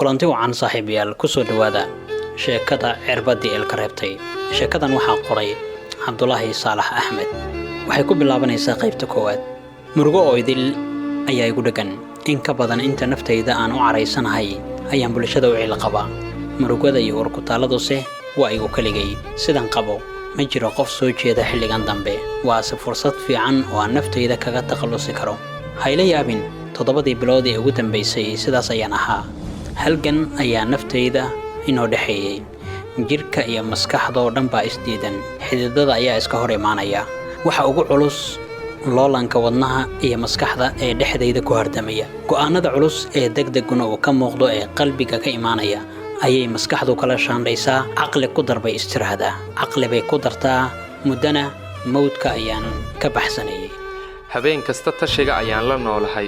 Kulanti wacan, saaxiibayaal. Kusoo dhowaada sheekada Cirbaddii Eelka Reebtay. Sheekadan waxaa qoray Cabdulaahi Saalax Axmed. Waxay ku bilaabanaysaa qaybta koowaad. Murugo oo idil ayaa igu dheggan. In ka badan inta naftayda aan u caraysanahay ayaan bulshada u ciilqabaa. Murugada iyo urkutaalladuse waa igu keligay. Sidan qabo, ma jiro qof soo jeeda xilligan dambe, waase fursad fiican oo aan naftayda kaga takhallusi karo. Hayla yaabin, 7dii bilood ee ugu dambaysay sidaas ayaan ahaa. Halgan ayaa naftayda inoo dhexeeyey. Jidhka iyo maskaxdoo dhan baa isdiidan, xididada ayaa iska hor imaanaya. Waxa ugu culus loolanka wadnaha iyo maskaxda ee dhexdayda ku hardamaya. Go'aanada culus ee degdeguna uu ka muuqdo ee qalbiga ka imaanaya ayay maskaxdu kala shaandhaysaa. "Caqli ku dar," bay istiraahdaa. Caqli bay ku dartaa. Muddana mawdka ayaan ka baxsanayay. Habeen kasta tashiga ayaan la noolahay.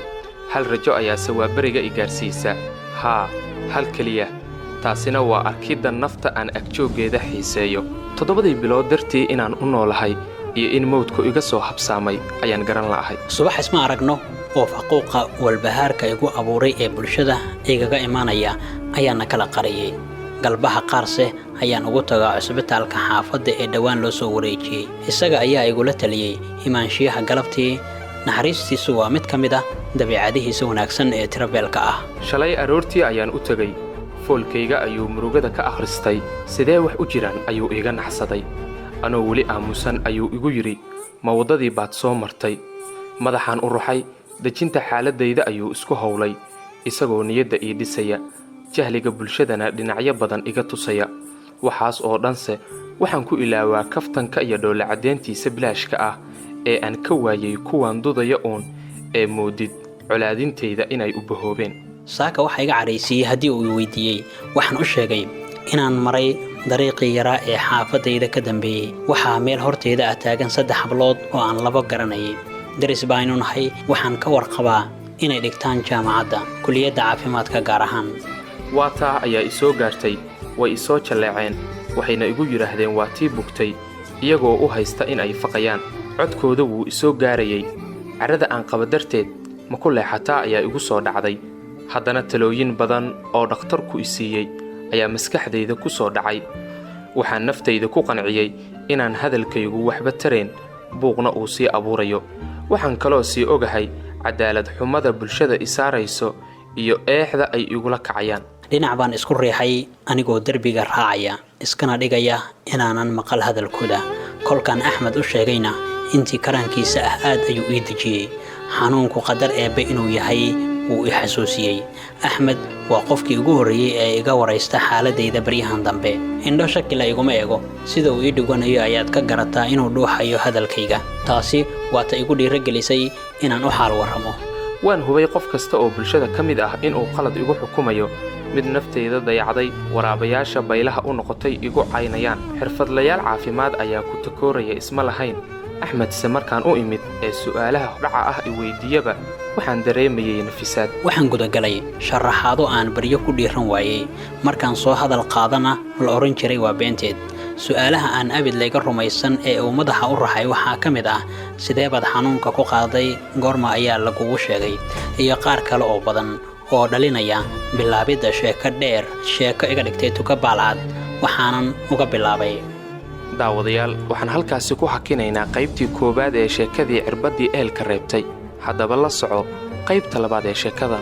Hal rajo ayaase waa beriga i gaarsiisa. Haa, hal keliya. Taasina waa arkidda nafta aan agjooggeeda xiiseeyo. 7dii bilood dartii inaan u noolahay iyo in mawdku iga soo habsaamay ayaan garan la'ahay. Subax isma aragno oo faquuqa walbahaarka igu abuuray ee bulshada igaga imaanaya ayaana kala qariyey. Galbaha qaarse ayaan ugu tagaa cusbitaalka xaafadda ee dhowaan loo soo wareejiyey. Isaga ayaa igula taliyey imaanshiyaha galabtii. Naxariistiisu waa mid ka mid ah dabiicadihiisa wanaagsan ee tirabeelka ah. Shalay aroortii ayaan u tegey. Foolkayga ayuu murugada ka akhristay. "Sidee wax u jiraan?" ayuu iiga naxsaday. Anoo weli aamusan ayuu igu yidhi, "Ma waddadii baad soo martay?" Madaxaan u ruxay. Dejinta xaaladdayda ayuu isku howlay, isagoo niyadda ii dhisaya, jahliga bulshadana dhinacyo badan iga tusaya. Waxaas oo dhanse waxaan ku ilaawaa kaftanka iyo dhoolla-caddeyntiisa bilaashka ah ee aan ka waayay kuwan dudaya uun ee moodid colaadintayda inay u bahoobeen. Saaka waxaa iga cadhaysiiyey haddii uu i weydiiyey. Waxaan u sheegay inaan maray dariiqii yaraa ee xaafaddayda ka dambeeyey. Waxaa meel horteyda ah taagan saddex hablood oo aan labo garanayay. Daris baaynu nahay. Waxaan ka warqabaa inay dhigtaan jaamacadda, kuliyadda caafimaadka gaar ahaan. "Waa taa," ayaa i soo gaartay. Way i soo jalleeceen, waxayna igu yidhaahdeen, "Waa tii bugtay," iyagoo u haysta in ay faqayaan. Codkooda wuu i soo gaarayay. Carrada aan qaba darteed, "Ma ku leexataa?" ayaa igu soo dhacday. Haddana talooyin badan oo dhakhtarku i siiyey ayaa maskaxdayda ku soo dhacay. Waxaan naftayda ku qanciyey inaan hadalkaygu waxba tarayn, buuqna uu sii abuurayo. Waxaan kaloo sii ogahay cadaalad xumada bulshada i saarayso iyo eexda ay igula kacayaan. Dhinac baan isku riixay anigoo derbiga raacaya, iskana dhigaya inaanan maqal hadalkooda. Kolkaan Axmed u sheegayna, intii karaankiisa ah aad ayuu ii dejiyey. Xanuunku qadar eebbe inuu yahay wuu i xasuusiyey. Axmed waa qofkii ugu horreeyey ee iga waraysta xaaladayda baryahan dambe. Indho shakila iguma eego. Sida uu ii dhiganayo ayaad ka garataa inuu dhuuxayo hadalkayga. Taasi waa ta igu dhiirogelisay inaan u xaal warramo. Waan hubay qof kasta oo bulshada ka mid ah inuu qalad igu xukumayo. Mid naftayda dayacday, waraabayaasha baylaha u noqotay igu caynayaan, xirfadlayaal caafimaad ayaa ku takooraya isma lahayn. Axmedse markaan u imid ee su'aalaha dhaca ah i weydiiyaba, waxaan dareemayay nafisaad. Waxaan gudagalay sharaxaado aan baryo ku dhiiran waayey. Markaan soo hadal qaadana la odhan jiray waa beenteed. Su'aalaha aan abid layga rumaysan ee uu madaxa u raxay waxaa ka mid ah: "Sidee baad xanuunka ku qaaday? Goorma ayaa lagugu sheegay?" iyo qaar kale oo badan oo dhalinaya bilaabidda sheeko dheer, sheeko iga dhigtay tuka baalcad. Waxaanan uga bilaabay. Daawadayaal, waxaan halkaasi ku hakinaynaa qaybtii koowaad ee sheekadii Cirbaddii Eelka Reebtay. Haddaba la soco qaybta labaad ee sheekada.